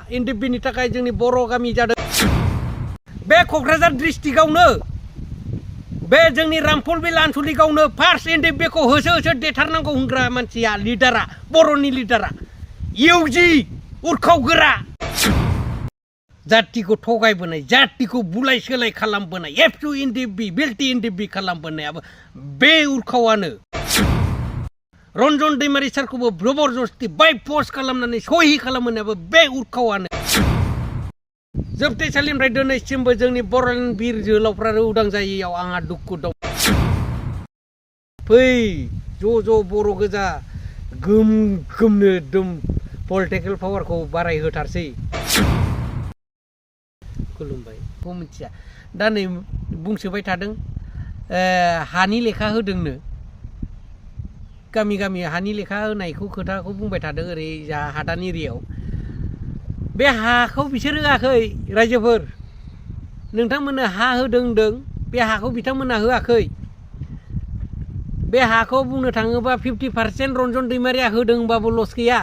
एनडिएफबिनि थाखाय जोंनि बर' गामि जादों बे क'क्राझार डिस्ट्रिक्टआवनो बे जोंनि रामफलबिल आनसलिकआवनो फार्स्ट एनडिएफबिखौ होसो होसो देथारनांगौ होनग्रा मानसिया लिडारा बर'नि लिडारा इउजि उरखावगोरा जातिखौ थगायबोनाय जातिखौ बुलाय सोलाय खालामबोनाय एबसु एनडिएफबि बिल्टि एनडिएफबि खालामबोनायाबो बे उरखावानो रन्जन दैमारि सारखौबो जबरदस्ति बाय पस्ट खालामनानै सहि खालामहोनायाबो बे उरखावानो जोबथेसालिनिफ्राय दिनैसिमबो जोंनि बर'नि बिर जोहोलावफ्रा उदां जायैयाव आंहा दुखु दं फै ज' बर' गोजा गोम गोमनो एकदम पलिटिकेल पावारखौ बारायहोथारसै खुलुमबाय बेखौ मिथिया दा नै बुंसोबाय थादों हानि लेखा होदोंनो गामि गामि हानि लेखा होनायखौ खोथाखौ बुंबाय थादों ओरै जा हादान एरियायाव बे हाखौ बिसोर होआखै रायजोफोर नोंथांमोननो हा होदों होनदों बे हाखौ बिथांमोनहा होआखै बे हाखौ बुंनो थाङोबा 50% रन्जन दैमारिया होदों होनबाबो लस गैया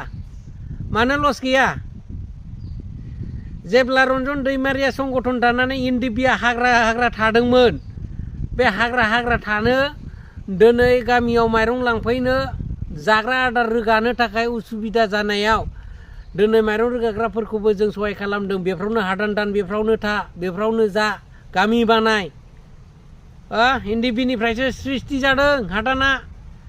मानो लस गैया जेब्ला रन्जन दैमारिया संगठन दानानै एनडिएफबिया हाग्रा थादोंमोन बे हाग्रा थानो दिनै गामियाव माइरं लांफैनो जाग्रा आदार रोगानो थाखाय उसुबिदा जानायाव दिनै माइरं रोगाग्राफोरखौबो जों सहाय खालामदों बेफ्रावनो हादान दान बेफ्रावनो था बेफ्रावनो जा गामि बानाय एनडिएफबिनिफ्रायसो सृष्टि जादों हादाना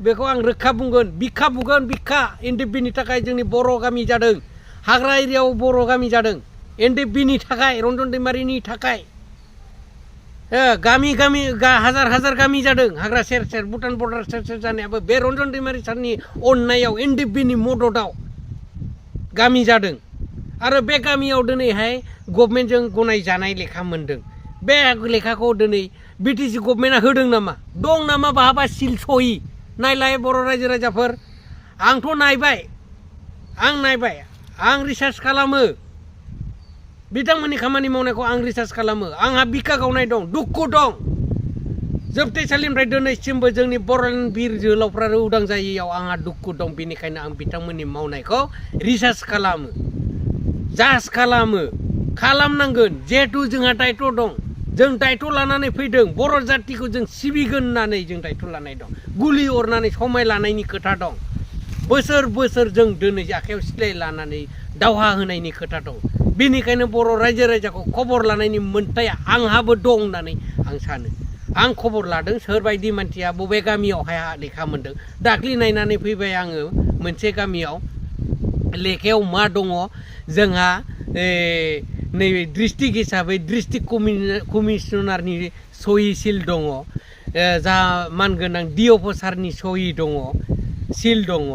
बेखौ आं रोखा बुंगोन बिखा बुंगोन बिखा एनडिएफबिनि थाखाय जोंनि बर' गामि जादों हाग्रा एरियायाव बर' गामि जादों एनडिएफबिनि थाखाय रन्जन दैमारिनि थाखाय गामि गामि हाजार गामि जादों हाग्रा सेर सेर भुटान बर्डार सेर सेर जानायाबो बे रन्जन दैमारि सारनि अननायाव एनडिएफबिनि मददआव गामि जादों आरो बे गामियाव दिनैहाय गभर्नमेन्टजों गनायजानाय लेखा मोनदों बे लेखाखौ दिनै बिटिसि गभर्नमेन्टआ होदों नामा दं नामा बहाबा सिल सहि नायलाय बर' रायजो राजाफोर आंथ' नायबाय आं रिसार्च खालामो बिथांमोननि खामानि मावनायखौ आं रिसार्च खालामो आंहा बिखा गावनाय दं दुखु दं जोबथेसालिनिफ्राय दिनैसिमबो जोंनि बर'नि बिर जोहोलावफ्रा उदां जायैयाव आंहा दुखु दं बेनिखायनो आं बिथांमोननि मावनायखौ रिसार्च खालामो जाज खालामनांगोन जिहेतु जोंहा दायथ' दं जों दायथ' लानानै फैदों बर' जातिखौ जों सिबिगोन होननानै जों दायथ' लानाय दं गुलि अरनानै समाय लानायनि खोथा दं बोसोर जों दिनै आखायाव सिलाय लानानै दावहा होनायनि खोथा दं बेनिखायनो बर' रायजो राजाखौ खबर लानायनि मोन्थाया आंहाबो दं होननानै आं सानो आं खबर लादों सोरबायदि मानसिया बबे गामियावहाय लेखा मोनदों दाख्लि नायनानै फैबाय आङो मोनसे गामियाव लेखायाव मा दङ जोंहा नैबे डिस्ट्रिक्ट हिसाबै डिस्ट्रिक्ट कमिशनारनि सहि सिल दङ जा मानगोनां डिअ सारनि सहि दङ सिल दङ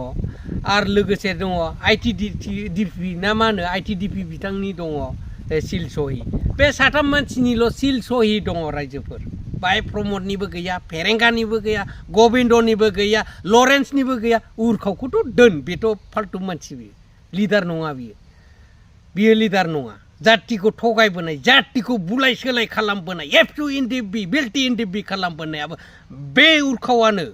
आरो लोगोसे दङ आइटिडिपि ना मा होनो आइटिडिपि बिथांनि दङ सिल सहि बे साथाम मानसिनिल' सिल सहि दङ रायजोफोर बाय प्रमदनिबो गैया फेरेंगानिबो गैया गबिन्दनिबो गैया लरेन्सनिबो गैया उरखावखौथ' दोन बेथ' फाल्तु मानसि बियो लिडार नङा बियो लिडार नङा जातिखौ थगायबोनाय जातिखौ बुलाय सोलाय खालामबोनाय एबसु एनडिएफबि बिल्टि एनडिएफबि खालामबोनायाबो बे उरखावानो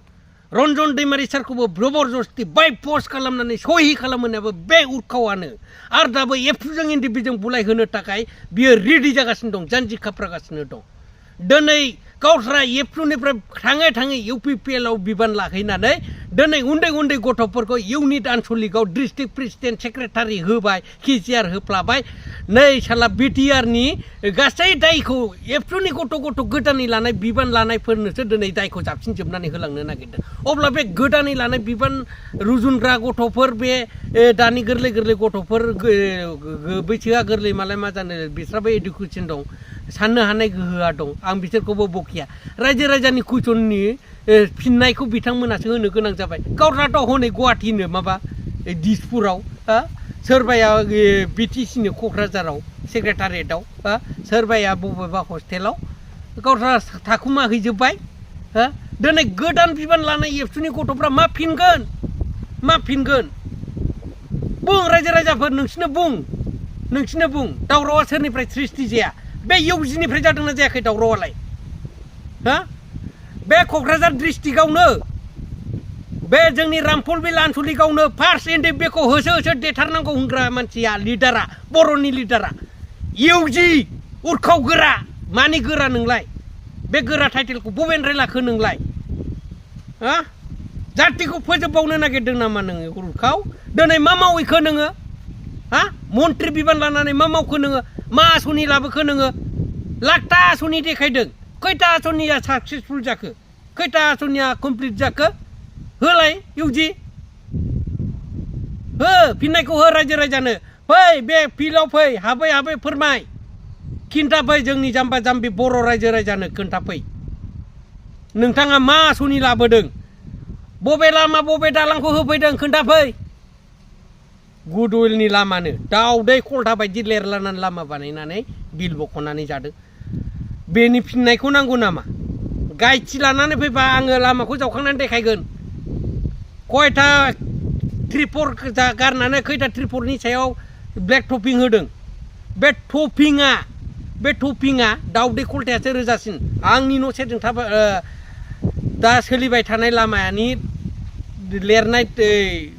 रन्जन दैमारि सारखौबो जबरदस्ति बाय पस्ट खालामनानै सहि खालामहोनायाबो बे उरखावानो आरो दाबो एबसुजों एनडिएफबिजों बुलाय होनो थाखाय बियो रेडि जागासिनो दं जानजि खाफ्रागासिनो दं दिनै गावस्रा एबसुनिफ्राय थाङै इउपिपिएलआव बिबान लाहैनानै दिनै उन्दै गथ'फोरखौ इउनिट आनसलिकआव डिस्ट्रिक्ट प्रेसिडेन्ट सेक्रेटारि होबाय केजिआर होफ्लाबाय नै साला बिटिआरनि गासै दायखौ एबसुनि गथ' गोदानै लानाय बिबान लानायफोरनोसो दिनै दायखौ जाबसिनजोबनानै होलांनो नागिरदों अब्ला बे गोदानै लानाय बिबान रुजुनग्रा गथ'फोर बे दानि गोरलै गथ'फोर बैसोआ गोरलै मालाय मा जानो बिस्राबो इडुकेसन दं साननो हानाय गोहोआ दं आं बिसोरखौबो बखिया रायजो राजानि कुइसननि फिननायखौ बिथांमोनासो होनो गोनां जाबाय गावस्राथ' हनै गुवाहाटिनो माबा दिसपुराव सोरबाया बिटिसिनो क'क्राझाराव सेक्रेटारियेटआव सोरबाया बबेबा हस्टेलाव गावस्रा थाखुमा हैजोब्बाय दिनै गोदान बिबान लानाय एबसुनि गथ'फ्रा मा फिनगोन बुं रायजो राजाफोर नोंसिनो बुं दावरावआ सोरनिफ्राय सृष्टि जाया बे इउजिनिफ्राय जादोंना जायाखै दावरावआलाय बे क'क्राझार डिस्ट्रिक्टआवनो बे जोंनि रामफलबिल आनसलिकआवनो फार्स्ट NDFB खौ होसो होसो देथारनांगौ होनग्रा मानसिया लिडारा बर'नि लिडारा इउजि उरखाव गोरा मानि गोरा नोंलाय बे गोरा टाइटेलखौ बबेनिफ्राय लाखो नोंलाय हा जातिखौ फोजोबबावनो नागिरदों नामा नोङो उरखाव दिनै मा मावैखो नोङो हा मन्त्रि बिबान लानानै मा मावखो नोङो मा आसनि लाबोखो नोङो लाखथा आसनि देखायदों खैथा आसनिया साक्सेसफुल जाखो खैथा आसनिया कमप्लिट जाखो होलाय इउजि हो फिननायखौ हो रायजो राजानो फै बे फिल्डआव फै हाबै हाबै फोरमाय खिन्थाफै जोंनि जाम्बा जाम्बि बर' रायजो राजानो खोन्थाफै नोंथाङा मा आसनि लाबोदों बबे लामा बबे दालांखौ होफैदों खोन्थाफै गुडविलनि लामानो दाउदै खलथा बायदि लेरलानानै लामा बानायनानै बिल बख'नानै जादों बेनि फिननायखौ नांगौ नामा गायथि लानानै फैबा आङो लामाखौ जावखांनानै देखायगोन खयथा ट्रिपर गारनानै खैथा ट्रिपरनि सायाव ब्लेक टपिं होदों बे टपिंआ दाउदै खलथायासो रोजासिन आंनि न' सेरजों दा सोलिबाय थानाय लामानि लिरनाय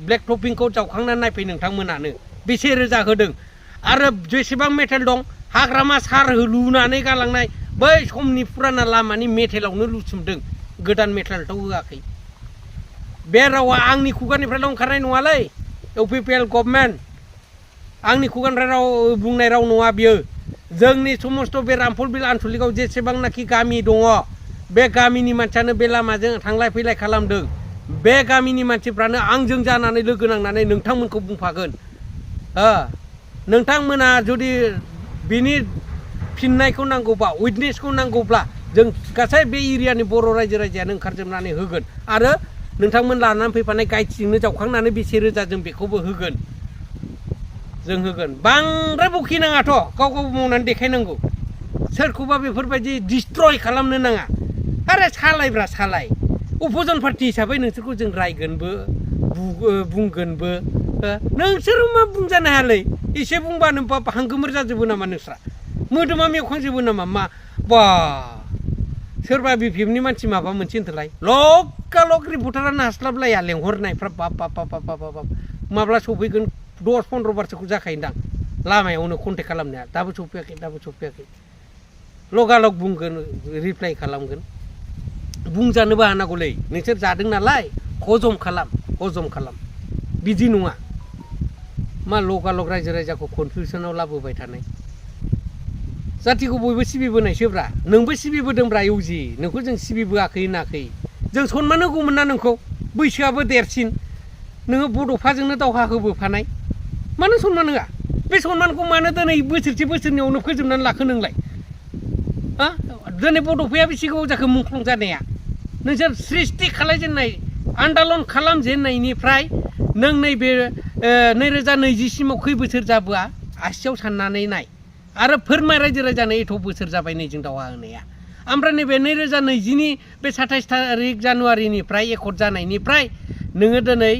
ब्लेक टपिंखौ जावखांनानै नायफै नोंथांमोनानो बेसे रोजा होदों आरो जेसेबां मेटेल दं हाग्रामा सार लुनानै गालांनाय बै समनि फुराना लामानि मेटेलावनो लुसुमदों गोदान मेटेलथ' होआखै बे रावा आंनि खुगानिफ्राय ओंखारनाय नङालै UPPL गभर्नमेन्ट आंनि खुगानिफ्राय राव बुंनाय राव नङा बियो जोंनि समस्त बे रामफलबिल आनसलिकआव जेसेबांनाखि गामि दङ बे गामिनि मानसियानो बे लामाजों थांलाय फैलाय खालामदों बे गामिनि मानसिफ्रानो आंजों जानानै लोगो नांनानै नोंथांमोनखौ बुंफागोन नोंथांमोना जुदि बिनि फिननायखौ नांगौबा उइटनेसखौ नांगौब्ला जों गासै बे एरियानि बर' रायजो राजायानो ओंखारजोबनानै होगोन आरो नोंथांमोन लानानै फैफानाय गायथिजोंनो जावखांनानै बेसे रोजा जों बेखौबो होगोन जों होगोन बांद्राय बखिनाङाथ' गाव गाव मावनानै देखायनांगौ सोरखौबा बेफोरबायदि डिस्ट्रय खालामनो नाङा आरे सालायब्रा सालाय अपोजिसन पार्टि हिसाबै नोंसोरखौ जों रायगोनबो बुंगोनबो नोंसोर मा बुंजानो हायालै एसे बुंबानो हांगोमोर जाजोबो नामा नोंस्रा मोदोमा मेवखांजोबो नामा मा बा सोरबा BPFनि मानसि माबा मोनसे होनथोलाय लग रिपर्टारानो हास्लाबलाया लेंहरनायफ्रा बाब माब्ला सफैगोन 10-15 बारसोखौ जाखायोदां लामायावनो कन्टेक्ट खालामनाया दाबो सफैयाखै लगालग बुंगोन रिप्लाइ खालामगोन बुंजानोबो हानांगौलै नोंसोर जादों नालाय हजम खालाम बिदि नङा मा लगालग रायजो राजाखौ कनफिउसनाव लाबोबाय थानाय जातिखौ बयबो सिबिबोनायसोब्रा नोंबो सिबिबोदोंब्रा इउजि नोंखौ जों सिबिबोआखै होनाखै जों सनमान होगौमोन ना नोंखौ बैसोआबो देरसिन नोङो बड'फाजोंनो दावहा होबोफानाय मानो सनमान होआ बे सनमानखौ मानो दिनै बोसोरसे बोसोरनैयावनो फोजोबनानै लाखो नोंलाय दिनै बड'फाया बेसे गोबाव जाखो मुंख्लं जानाया नोंसोर सृष्टि खालामजेननाय आन्दालन खालामजेननायनिफ्राय नों नैबे 2020सिमाव खै बोसोर जाबोआ आसियाव साननानै नाय आरो फोरमाय रायजो राजानो एथ' बोसोर जाबाय नै जों दावहा होनाया ओमफ्राय नैबे 2020नि बे 27 तारिख जानुवारिनिफ्राय एकर्ड जानायनिफ्राय नोङो दिनै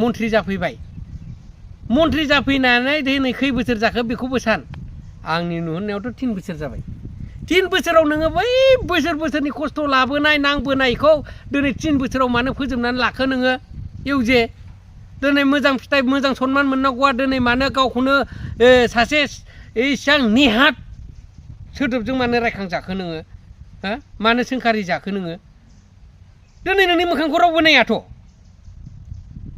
मन्थ्रि जाफैबाय मन्थ्रि जाफैनानै दिनै खै बोसोर जाखो बेखौबो सान आंनि नुहुरनायावथ' 3 बोसोर जाबाय 3 बोसोराव नोङो बै बोसोरनि खस्थ' लाबोनाय नांबोनायखौ दिनै 3 बोसोराव मानो फोजोबनानै लाखो नोङो इउजे दिनै मोजां फिथाइ मोजां सनमान मोननांगौआ दिनै मानो गावखौनो सासे इसां नेहात सोदोबजों मानो रायखांजाखो नोङो मानो सोंखारि जाखो नोङो दिनै नोंनि मोखांखौ रावबो नायाथ'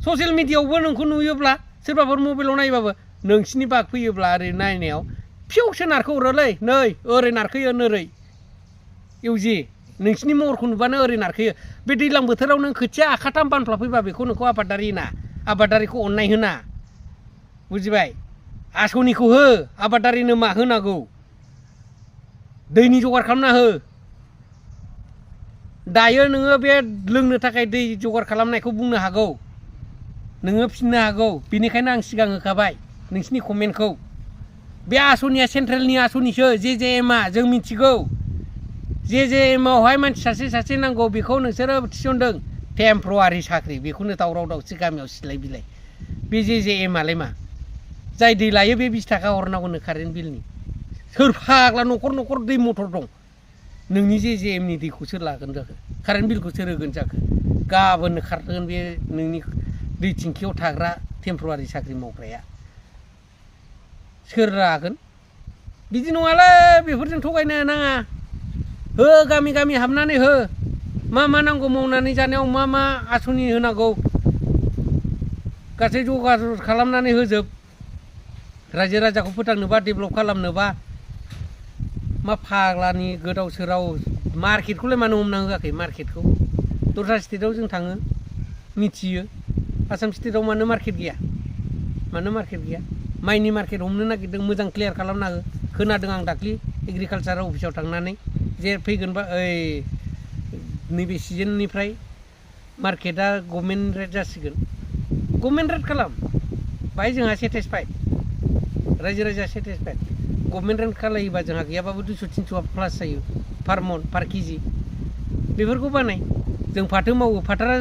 ससियेल मिडियायावबो नोंखौ नुयोब्ला सोरबाफोर मबाइलाव नायबाबो नोंसिनि बाग फैयोब्ला ओरै नायनायाव फिउसो नारखो हरोलै नै ओरै नारखोयो नोरै इउजि नोंसिनि महरखौ नुबानो ओरै नारखोयो बे दैज्लां बोथोराव नों खोथिया आखाथाम बानफ्ला फैबा बेखौ नोंखौ आबादारिखौ अननाय होना बुजिबाय आसनिखौ हो आबादारिनो मा होनांगौ दैनि जगार खालामना हो दायो नोङो बे लोंनो थाखाय दै जगार खालामनायखौ बुंनो हागौ नोङो फिननो हागौ बेनिखायनो आं सिगां होखाबाय नोंसिनि कमेन्टखौ बे आसनिया सेन्ट्रेलनि आसनिसो JJMआ जों मिथिगौ JJMआवहाय मानसि सासे नांगौ बेखौ नोंसोरो थिसनदों टेम्परारि साख्रि बेखौनो दावराव दावसि गामियाव सिलाय बिलाय बे JJMआलाय मा जाय दै लायो बे 20 थाखा हरनांगौनो कारेन्ट बिलनि सोर फाग्ला न'खर दै मटर दं नोंनि JJMनि दैखौ सोर लागोन जाखो कारेन्ट बिलखौ सोर होगोन जाखो गाबोननो खारगोन बे नोंनि दै थिंखियाव थाग्रा टेम्परारि साख्रि मावग्राया सोर लागोन बिदि नङालै बेफोरजों थगायनो नाङा हो गामि गामि हाबनानै हो मा मा नांगौ मावनानै जानायाव मा मा आसनि होनांगौ गासै जगाजग खालामनानै होजोब रायजो राजाखौ फोथांनोबा डेभेलप खालामनोबा मा फाग्लानि गोदाव सोराव मार्केटखौलाय मानो हमना होआखै मार्केटखौ दस्रा स्टेटआव जों थाङो मिथियो आसाम स्टेटआव मानो मार्केट गैया माइनि मार्केट हमनो नागिरदों मोजां क्लियार खालामना हो खोनादों आं दाख्लि एग्रिकालसार अफिसाव थांनानै जे फैगोनबा नैबे सिजननिफ्राय मार्केटआ गभर्नमेन्ट रेट जासिगोन गभर्नमेन्ट रेट खालाम बाहाय जोंहा सेटिसफाइड रायजो राजा सेटिसफाइड गभर्नमेन्ट रेट खालायोबा जोंहा गैयाबाबो 200-300 प्लास जायो पार मन पार केजि बेफोरखौ बानाय जों फाथो मावो फाथोआ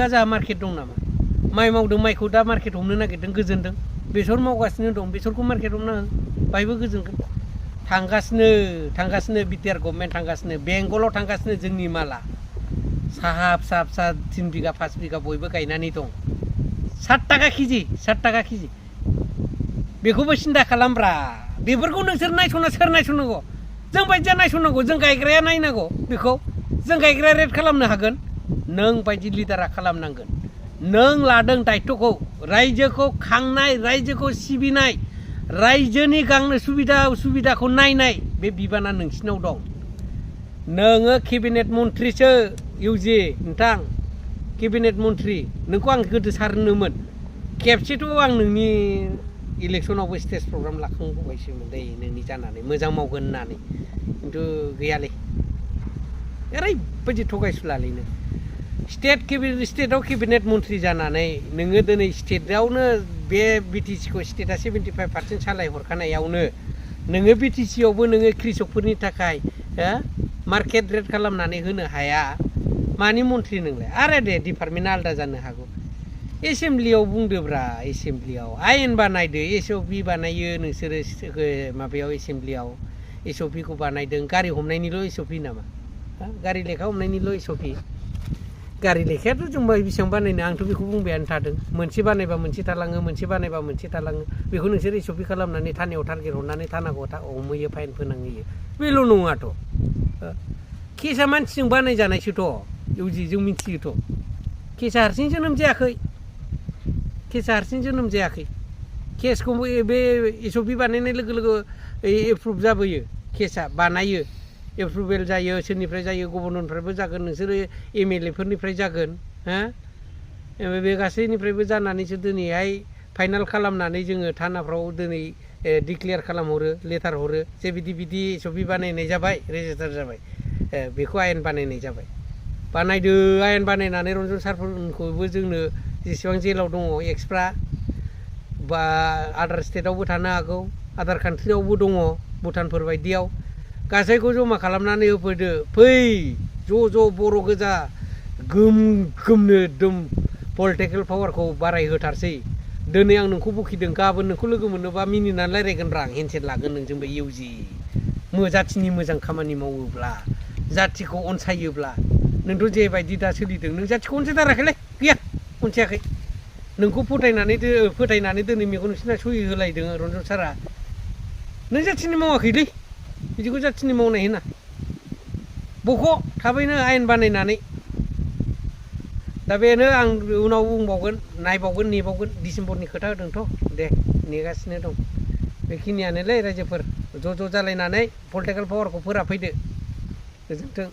जोंहा मार्केट दं नामा माइ मावदों माइखौ दा मार्केट हमनो नागिरदों गोजोनदों बेसर मावगासिनो दं बेसरखौ मार्केट हमना हो बाहायबो गोजोनगोन थांगासिनो बिटिआर गभर्नमेन्ट थांगासिनो बेंगलाव थांगासिनो जोंनि माला साहा फिसा 3 बिगा 5 बिगा बयबो गायनानै दं 60 थाखा केजि बेखौबो सिन्था खालामब्रा बेफोरखौ नोंसोर नायस'ना सोर नायस'नांगौ जों बायदिया नायस'नांगौ जों गायग्राया नायनांगौ बेखौ जों गायग्राया रेट खालामनो हागोन नों बायदि लिडारा खालामनांगोन नों लादों दायित्वखौ रायजोखौ खांनाय रायजोखौ सिबिनाय रायजोनि गांनो सुबिदाखौ नायनाय बे बिबाना नोंसिनाव दं नोङो केबिनेट मन्थ्रिसो इउजि नोंथां केबिनेट मन्थ्रि नोंखौ आं गोदो सारनोमोन खेबसेथ' आं नोंनि इलेक्सनावबो स्टेज प्रग्राम लाखांबायसोमोन दै नोंनि जानानै मोजां मावगोन होननानै खिन्थु गैयालै ओरैबायदि थगायसुलालै नों स्टेटआव केबिनेट मन्थ्रि जानानै नोङो दिनै स्टेटआवनो बे बिटिसिखौ स्टेटआ 75% सालायहरखानायावनो नोङो बिटिसियावबो नोङो कृषकफोरनि थाखाय मार्केट रेट खालामनानै होनो हाया मानि मन्थ्रि नोंलाय आरो दे डिपार्टमेन्टआ आलादा जानो हागौ एसेमब्लियाव बुंदोब्रा एसेमब्लियाव आयेन बानायदो एसअपि बानायो नोंसोरो माबायाव एसेमब्लियाव एसअपिखौ बानायदों गारि हमनायनिल' एसअपि नामा गारि लेखा हमनायनिल' एसअपि गारि लेखायाथ' जों बेसेबां बानायनो आंथ' बेखौ बुंबायानो थादों मोनसे बानायबा मोनसे थालाङो मोनसे बानायबा मोनसे थालाङो बेखौ नोंसोर एसअपि खालामनानै थानायाव टारगेट हरनानै थानाखौ हमहैयो फाइन फोनांहैयो बेल' नङाथ' केसा मानसिजों बानायजानायसोथ' इउजि जों मिथियोथ' केसा हारसिं जोनोम जायाखै केसखौ बे एसअपि बानायनाय लोगो लोगो एप्रुभ जाबोयो केसा बानायो एप्रुभेल जायो सोरनिफ्राय जायो गभर्नरनिफ्रायबो जागोन नोंसोरो एमएलए फोरनिफ्राय जागोन बे गासैनिफ्रायबो जानानैसो दिनैहाय फाइनाल खालामनानै जोङो थानाफ्राव दिनै डिक्लेयार खालामहरो लेटार हरो जे बिदि एसअपि बानायनाय जाबाय रेजिस्टार जाबाय बेखौ आयेन बानायनाय जाबाय बानायदो आयेन बानायनानै रन्जन सारफोरखौबो जोंनो जेसेबां जेलाव दङ एक्सफ्रा बा आदार स्टेटआवबो थानो हागौ आदार कान्ट्रियावबो दङ भुटानफोर बायदियाव गासैखौ जमा खालामनानै होफैदो फै ज' बर' गोजा गोमनो एकदम पलिटिकेल पावारखौ बारायहोथारसै दिनै आं नोंखौ बखिदों गाबोन नोंखौ लोगो मोनोबा मिनिनानै रायज्लायगोन आं हेन्डसेक लागोन नोंजोंबो इउजि जाथिनि मोजां खामानि मावोब्ला जाथिखौ अनसायोब्ला नोंथ' जेबायदि दा सोलिदों नों जाथिखौ अनसायथाराखैलै गैया अनसायाखै नोंखौ फोथायनानै दिनै मेगन नोंसिना सहि होलायदों रन्जन सारा नों जाथिनि मावाखैलै बिदिखौ जाथिनि मावनाय होना बख' थाबैनो आयेन बानायनानै दा बेनो आं उनाव बुंबावगोन नायबावगोन नेबावगोन डिसेम्बरनि खोथा होदोंथ' दे नेगासिनो दं बेखिनियानोलै रायजोफोर ज' जालायनानै पलिटिकेल पावारखौ फोराफैदो गोजोन्थों।